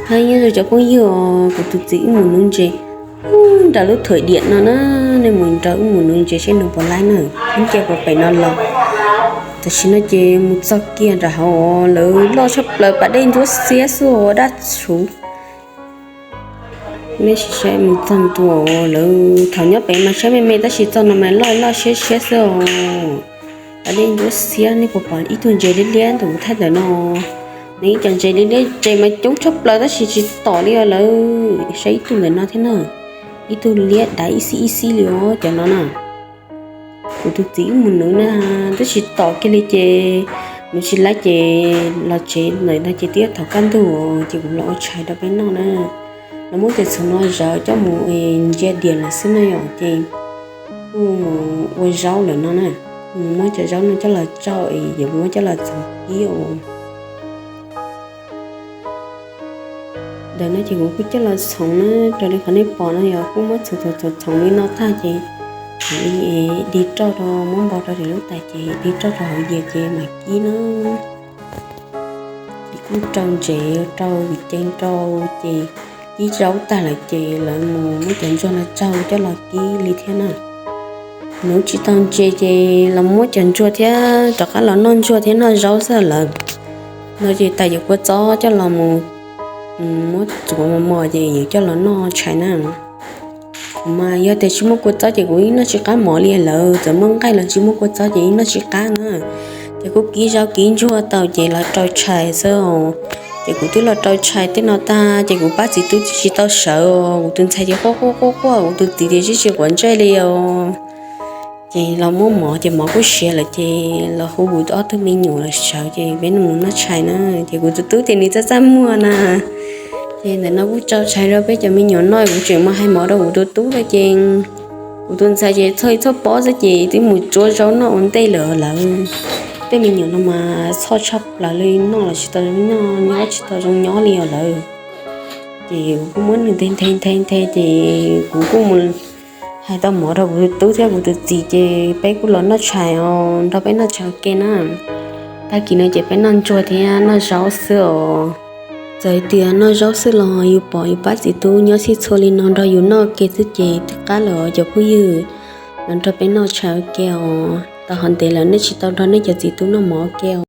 Hais nyob zoo cov phooj ywg os, kuv tus txiv wb mus nuv ntses nram lub thuam diam no na, nej mus nrog wb mus nuv ntses seb nws puas laib na. Wb cia puas pem no los. Tam sim no ces mus txog kiag nram hauv, lawv loj tshaj plaws, pas dej ntsuab xiab xwb, daj tsuv. Nej sim saib mus txog ntua, lawv thaum nyob pem mas saib me me tab sis txog no mas loj loj siab siab xwb os. Pas dej ntsuab xiab, nej puas pom ib tug ntses liab liab ntawm kuv thaij ntawm no? Nws ib co ntses liab liab, ntses mas coob tshaj plaws tab sis tsis tom li os lawv. Saib ib tug ntawm no thiab na, ib tug liab dav ib xib ib xib li os cov no na. Kuv tus txiv wb mus nuv na, tab sis tom kiag li ces nuv tsis laib ces los tsev ntawm no ces twb yog thaum kaj ntug ces kuv los ua tshais rau peb noj na. Los muab cov txhuv no zawv coj mus ntsia diam lawm xwb no yom, ces kuj mus ua zaub lawm no na. Mus muab cov zaub no coj los tsau es yuav muab coj los txhoov kib os. Ntawm no ces kuv kuj coj los txhoov na, raws li qhov nej pom no yog kuj muab txhoov txhoov txhoov txhoov li no tag ces dig roj rau, muab npau rau tim lub tais ces dig roj rau hauv yias ces mam kib na. Ces kuj rau ntsev rau vim ceev rau, ces kib zaub tag lawm ces lawv mus muab cov ntsuag no tsau coj los kib li thiab na. Nuv tsis tau ntses ces los muab cov ntsuag thiab rov qab los noj ntsuag thiab noj zaub xwb lawm. No ces tas yuav kua txob coj los mus muab txuav mos mos ces yuav coj los noj tshais na. Kuv mas yog tias tsis muaj kua txob ces kuv yeej noj tsis qab mov li lawm, txawm muaj nqaij los tsis muaj kua txob ces yeej noj tsis qab na. Ces kuj kib zaub kib ntsuag tau ces los rau tshais xwb os. Ces kuv twb los rau tshais tej no tag ces kuv pab txiv tub tsis tau sawv, kuv tus ntxhais ces quaj quaj quaj quaj, kuv tus txiv tias tsis tsis quav ntsej li os. Ces los muab mov ces mov kuj siav lawm ces los hu kuv ob tug me nyuam los sawv ces peb mus noj tshais na. Ces kuv tus tub ces nws txaj txaj muag na. Ces ntawm no kuj tsau tshais rau peb cov me nyuam noj, kuv tseem mus hais mov rau kuv tus tub lawm ces kuv tus ntxhais ces txhoj ib txhoj pob xwb ces twb mus tsuab zaub noj ua ntej lawm lawv. Tej me nyuam no mas txhoj tshaj plaws li, noj los tsis tau zoo noj, nyob tsis tau zoo nyob li os lawv. Ces kuv kuj muab nws nthe nthe nthe nthe ces kuv kuj mus hais tau mov rau kuv tus tub thiab kuv tus txiv ces peb kuj los noj tshais os, nrog peb noj tshais ua ke na. Tag kis no ces peb noj ntsuag thiab noj zaub xwb os. Txawm hais tias noj zaub xwb los yus pom yus pab txiv tub nyob sib txhua li no nrog yus noj ua ke xwb ces twb qab lawm os cov phooj ywg. Los nrog peb noj tshais ua ke os, tau qhov ntev lawm nej tsis tau nrog nej cov txiv tub noj mov ua ke os.